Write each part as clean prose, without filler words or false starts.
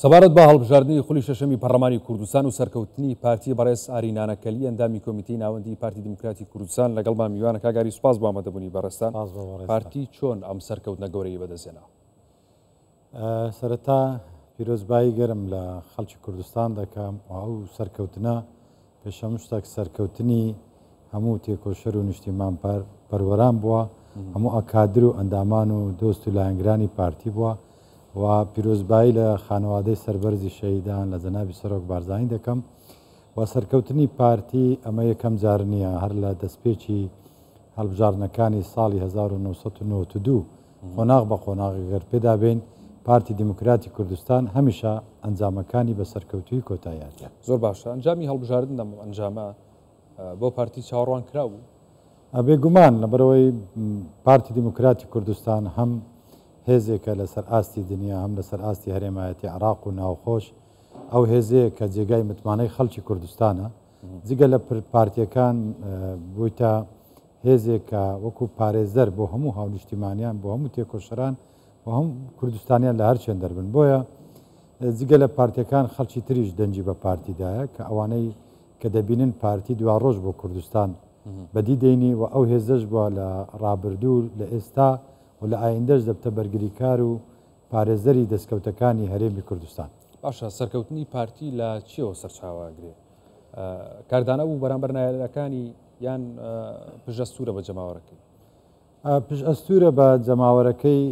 سەبارەت بە هەڵبژاردنی خولی شەشەمی پەڕلەمانی کوردستان و سەرکەوتنی پارتی بەڕێز ئاری نانەکەلی ئەندامی کۆمیتەی ناوەندی پارتی دیموکراتی کوردستان لەگەڵمان میوانە. کاک ئاری سوپاس بۆ ئامادەبوونی بەڕێزتان. سپاس بۆ بەڕێزتان. پارتی چۆن ئەم سەرکەوتنە گەورەی بەدەستهێنا؟ سەرەتا پیرۆزبایی گەرم لە خەڵکی کوردستان دەکەم و ئەو سەرکەوتنە پێش هەموو شتێک سەرکەوتنی هەموو تێکۆشەر و نیشتیمان پەروەران بووە، هەموو ئەکادر و ئەندامان و دۆست و لایەنگرانی پارتی بووە و پیرۆزبایی لە خانەوادەی سەربەرزی شەهیدان لە جەنابی سەرۆک بارزانی دەکەم و سەرکەوتنی پارتی ئەمە یەکەم جار نییە، هەر لە دەستپێکی هەڵبژاردنەکانی ساڵی 1992 قۆناغ بە قۆناغ گەر پێدا بێین پارتی دیموکراتی کوردستان هەمیشە ئەنجامەکانی بە سەرکەوتوویی کۆتایی هاتیە. زۆر باشە ئەنجامی هەڵبژاردن ئەم ئەنجامە بۆ پارتی چاوەڕوان کراو بوو؟ بێگومان لەبەرئەوەی پارتی دیموکراتی کوردستان هەم هێزێکە لەسەر ئاستی دنیا هەم لەسەر ئاستی هەرێمایەتی عێراق و ناوخۆش ئەو هێزەیە کە جێگای متمانەی خەڵکی کوردستانە جگە لە پارتیەکان بوویتە هێزێک کە وەکو پارێزەر بۆ هەموو هاونیشتیمانیان، بۆ هەموو تێکۆشەران و هەموو کوردستانیان لە هەر چێن دەربن. بۆیە جگە لە پارتیەکان خەڵکی تریش دەنگی بە پارتی دایە کە ئەوانەی کە دەبینن پارتی دواڕۆژ بۆ کوردستان بەدی دێنی و ئەو هێزەش بووە لە ڕابردوو، لە ئێستا و لە ئایندەش دەبتە بەرگریکار و پارێزەری دەستکەوتەکانی هەرێمی کوردستان. باشە سەرکەوتنی پارتی لە چیەوە سەرچاوە ئەگرێ؟ کاردانەوە بوو بەرامبەر نایەکانی یان پشتئەستوورە بە جەماوەرەکەی؟ پشتئەستوورە بە جەماوەرەکەی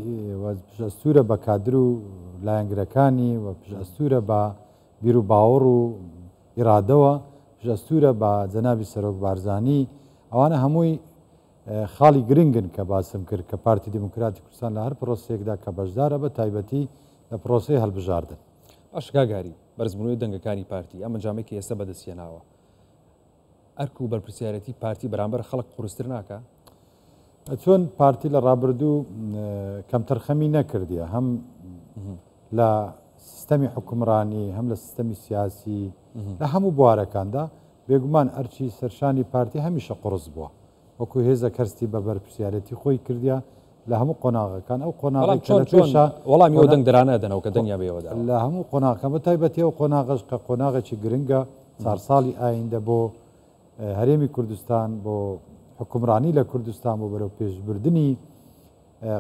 و پشتئەستوورە بە کادر و لایەنگرەکانی و پشتئەستوورە بە بیروباوەڕ و ئیرادەوە، پشتئەستوورە بە جەنابی سەرۆک بارزانی، ئەوانە هەمووی خاڵی گرنگن کە باسم کرد کە پارتی دیموکراتی کوردستان لە هەر پرۆسەیەکدا کە بەشدارە بە تایبەتی لە پرۆسەی هەڵبژاردن. باشە کاک هاری، بەرزبوونەوەی دەنگەکانی پارتی، ئەم ئەنجامەی کە ئێستا بەدەستهێناوە، ئەرک و بەرپرسیارێتی پارتی بەرامبەر خەڵک قورستر ناکا؟ چۆن پارتی لە ڕابردوو کەمتەرخەمی نەکردیە هەم لە سیستەمی حکومڕانی هەم لە سیستەمی سیاسی لە هەموو بوارەکاندا بێگومان ئەرچی سەرشانی پارتی هەمیشە قڕس بووە وەکو هێزە کەرستی بە بەرپرسیارەتی خۆی کردیا لە هەموو قۆناغەکان ئەو قۆناغی چۆن پێشە وەڵامی ئەو دەنگدەرانە دەنەوە کە دەنگیان بە ئێوە داوە؟ لە هەموو قۆناغەکان بە تایبەتی ئەو قۆناغەش کە قۆناغێکی گرنگە چار ساڵی ئایندە بۆ هەرێمی کوردستان بۆ حکومڕانی لە کوردستان بۆ بەرەو پێشبردنی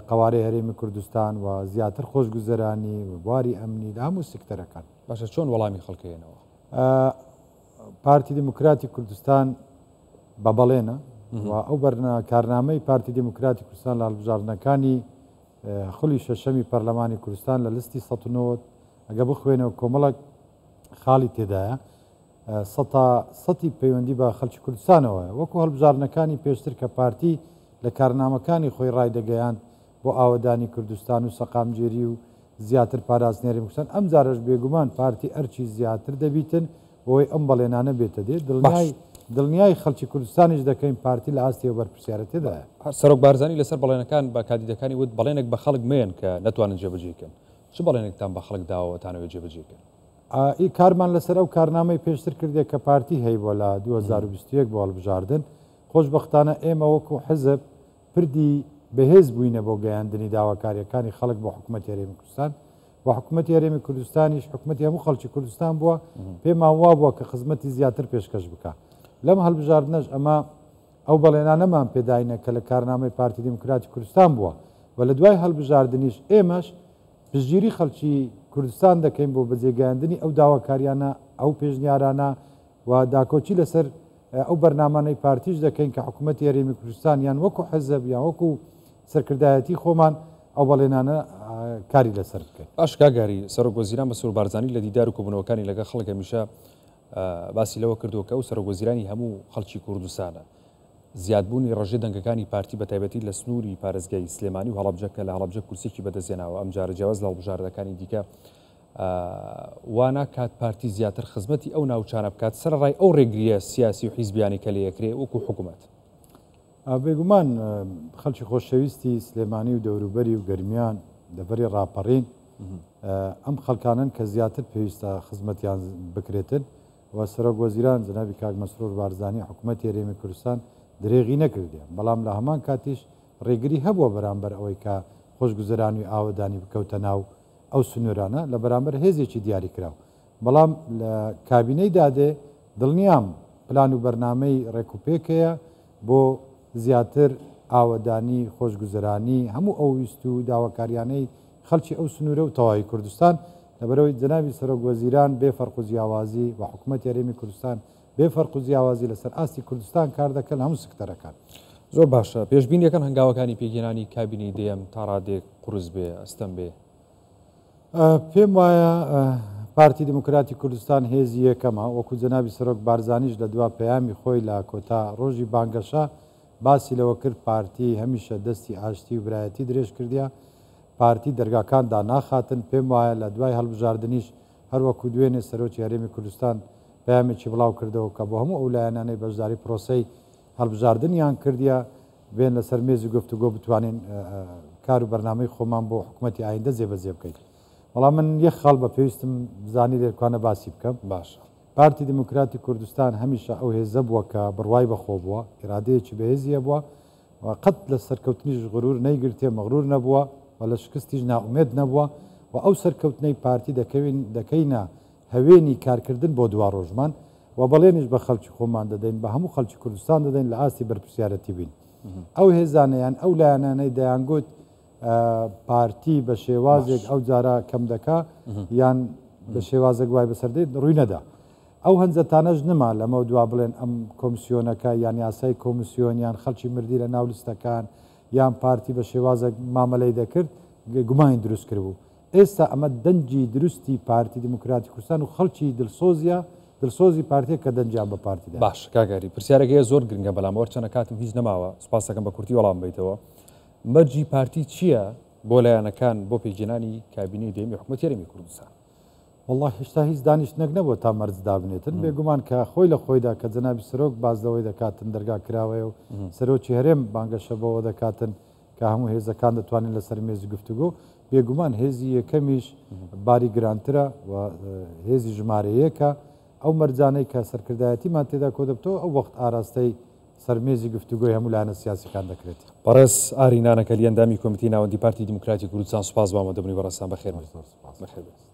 قەوارەی هەرێمی کوردستان و زیاتر خۆشگوزەرانی و بواری ئەمنی لە هەموو سیکتەرەکان. باشە چۆن وەڵامی خەڵکەیەنەوە؟ پارتی دیموکراتی کوردستان بە بەڵێنە و ئەو بەرنا کارنامەی پارتی دیموکراتی کوردستان لە هەڵبژاردنەکانی خولی شەشەمی پەرلەمانی کوردستان لە لستی 190 ئەگە بخوێنەوە کۆمەڵک خاڵی تێدایە سەتا سەتی پەیوەندی بە خەڵکی کوردستانەوە وەکو هەڵبژاردنەکانی پێشتر کە پارتی لە کارنامەکانی خۆی ڕایدەگەیاند بۆ ئاوەدانی کوردستان و سەقامگیری و زیاتر پاراستنی هەرێمی کوردستان، ئەمجارەش بێگومان پارتی ئەرکی زیاتر دەبیتن بۆوەی ئەم بەڵێنانە بێتە دێ، دڵنیای دڵنیای خەڵکی کوردستانیش دەکەین پارتی لە ئاستی ئەو بەرپرسیارەتیەدایە. سەرۆک بارزانی لەسەر بەڵێنەکان بە کاندیدەکانی وت، بەڵێنێک بە خەڵک مەیەن کە نەتوانن جێبەجێی کەن. چ بەڵێنێکتان بە خەڵک داوە تانەوێت جێبەجێی کەن؟ ئی کارمان لەسەر ئەو کارنامەی پێشتر کردێ کە پارتی هەیبووە لە 2021 بۆ هەڵبژاردن، خۆشبەختانە ئێمە وەکو حزب پردی بەهێز بووینە بۆ گەیاندنی داواکارییەکانی خەڵک بۆ حکومەتی هەرێمی کوردستان و حکومەتی هەرێمی کوردستانیش حکومەتی هەموو خەڵکی کوردستان بووە، پێمان وابووە کە خزمەتی زیاتر پێشکەش بکا. لەم هەڵبژاردنەش ئەمە ئەو بەڵێنانەمان پێداینە کە لە کارنامەی پارتی دیموکراتی کوردستان بووە و لە دوای هەڵبژاردنیش ئێمەش پشتگیری خەڵکی کوردستان دەکەین بۆ بەجێگەیاندنی ئەو داواکاریانە، ئەو پێشنیارانە و داکۆکی لەسەر ئەو بەرنامانەی پارتیش دەکەین کە حکوومەتی هەرێمی کوردستان یان وەکو حزب یان وەکو سەرکردایەتی خۆمان ئەو بەڵێنانە کاری لەسەر بکەین. باش کاک گاری، سەرۆک وەزیران مەسرور بارزانی لە دیدار و کۆبوونەوەکانی لەگەڵ خەڵک هەمیشە باسی لەوە کردووە کە ئەو سەرۆک وەزیرانی هەموو خەڵکی کوردستانە. زیادبوونی ڕێژەی دەنگەکانی پارتی بە تایبەتی لە سنووری پارێزگای سلێمانی و هەڵەبجە کە لە هەڵەبجە کورسییەکی بەدەستهێناوە ئەمجارە جیاواز لە هەڵبژاردەکانی دیکە وا ناکات پارتی زیاتر خزمەتی ئەو ناوچانە بکات سەرەڕای ئەو ڕێگرییە سیاسی و حیزبیانەی کە لێیەکرێ وەکو حکومەت؟ بێگومان خەڵکی خۆشەویستی سلێمانی و دەوروبەری و گەرمیان دەڤەری ڕاپەڕین ئەم خەڵکانەن کە زیاتر پێویستە خزمەتیان بکرێتن و سەرۆک وەزیران جەنابی کاک مەسرور بارزانی حکومەتی هەرێمی کوردستان درێغی نەکردیە بەڵام لە هەمان کاتیش ڕێگری هەبووە بەرامبەر ئەوەی کە خۆشگوزەرانی و ئاوەدانی بکەوتە ناو ئەو سنوورانە لە بەرامبەر هێزێکی دیاریکراو. بەڵام لە کابینەی دادێ دڵنیام پلان و بەرنامەی ڕێکوپێک هەیە بۆ زیاتر ئاوەدانی، خۆشگوزەرانی، هەموو ئەو ویست و داواکاریانەی خەڵکی ئەو سنوورە و تەواوی کوردستان، لەبەرئەوەی جەنابی سەرۆک وەزیران بێ فەرق و جیاوازی و حکومەتی هەرێمی کوردستان بێ فەرق و جیاوازی لەسەر ئاستی کوردستان کار دەکەن لە هەموو سکتەرەکان. زۆر باشە، پێشبینی ئەکەن هەنگاوەکانی پێکهێنانی کابینەی دەیەم تا ڕادەیەک قورس بێ، ئەستەم بێ؟ پێم وایە پارتی دیموکراتی کوردستان هێزی یەکەمە، وەکو جەنابی سەرۆک بارزانیش لە دوا پەیامی خۆی لە کۆتا ڕۆژی بانگەشە باسی لەوە کرد پارتی هەمیشە دەستی ئاشتی و برایەتی درێژ کردیە، پارتی دەرگاکان داناخاتن، پێم وایە لە دوای هەڵبژاردنیش هەروەکو دوێنێ سەرۆکی هەرێمی کوردستان پەیامێکی بڵاو کردەوە کە بۆ هەموو ئەو لایەنانەی بەشداری پرۆسەی هەڵبژاردنیان کردیە بێن لەسەر مێزی گفتوگۆ بتوانین کار و بەرنامەی خۆمان بۆ حکومەتی ئایندە جێبەجێ بکەین. بەڵام من یەک خاڵ بە پێویستم زانی لێرکوانە باسی بکەم. باشە. پارتی دیموکراتی کوردستان هەمیشە ئەو هێزە بووە کە بڕوای بە خۆ بووە، ئیرادەیەکی بەهێزی هەبووە و قەت لە سەرکەوتنیش غرور نەیگرتێ، مەغرور نەبووە و لە شکستیش نائومێد نەبووە و ئەو سەرکەوتنەی پارتی دەکەوین دەکەینە هەوێنی کارکردن بۆ دواڕۆژمان و بەڵێنیش بە خەڵکی خۆمان دەدەین، بە هەموو خەڵکی کوردستان دەدەین لە ئاستی بەرپرسیارەتی بین. ئەو هێزانە یان ئەو لایەنانەی دەیانگوت پارتی بە شێوازێک ئەو جارە کەم دەکا یان بە شێوازێک وای بەسەر دێت ڕووی نەدا. ئەو هەنجەتانەش نما لەمە دوا بڵێن ئەم کۆمسیۆنەکە یان یاسای کۆمسیۆن یان خەڵکی مردی لە ناو لستەکان یان پارتی بە شێوازێک مامەلەی دەکرد گومانی دروست کردبوو. ئێستا ئەمە دەنگی دروستی پارتی دیموکراتی کوردستان و خەڵکی دلسۆزیە دلسۆزی پارتیە کە دەنگیان بە پارتی دا. باشە کاک ئاری پرسیارێک هەیە زۆر گرنگە بەلام وەرچەنە کاتم هیچ نەماوە سوپاس دەکەم بە کورتی وەڵام بەیتەوە مەرجی پارتی چییە بۆ لایەنەکان بۆ پێکهێنانی کابینەی دەیەمی حکومەتی هەرێمی کوردستان؟ وەڵا هێشتا هیچ دانیشتنێک نەبووە تا مەرج دابنێتن بێگومان کە خۆی لە خۆیدا کە جەنابی سەرۆک باس لەوەی دەکاتن دەرگا کراوەیە و سەرۆکی هەرێم بانگەشە بەوە دەکاتن کە هەموو هێزەکان دەتوانین لەسەر مێزی گفتوگۆ، بێگومان هێزی یەکەمیش باری گرانترە و هێزی ژمارە یەکە، ئەو مەرجانەی کە سەرکردایەتیمان تێدا کۆدەبتەوە ئەو وەخت ئاراستەی سەر مێزی گفتوگۆی هەموو لایەنە سیاسیەکان دەکرێت. بەڕێز ئاری نانەکەلی ئەندامی کۆمیتەی ناوەندی پارتی دیموکراتی کوردستان سوپاس بۆ ئامادەبوونی بەڕێزتان بەخێربێن. زۆر سوپاس. بەخێربێن.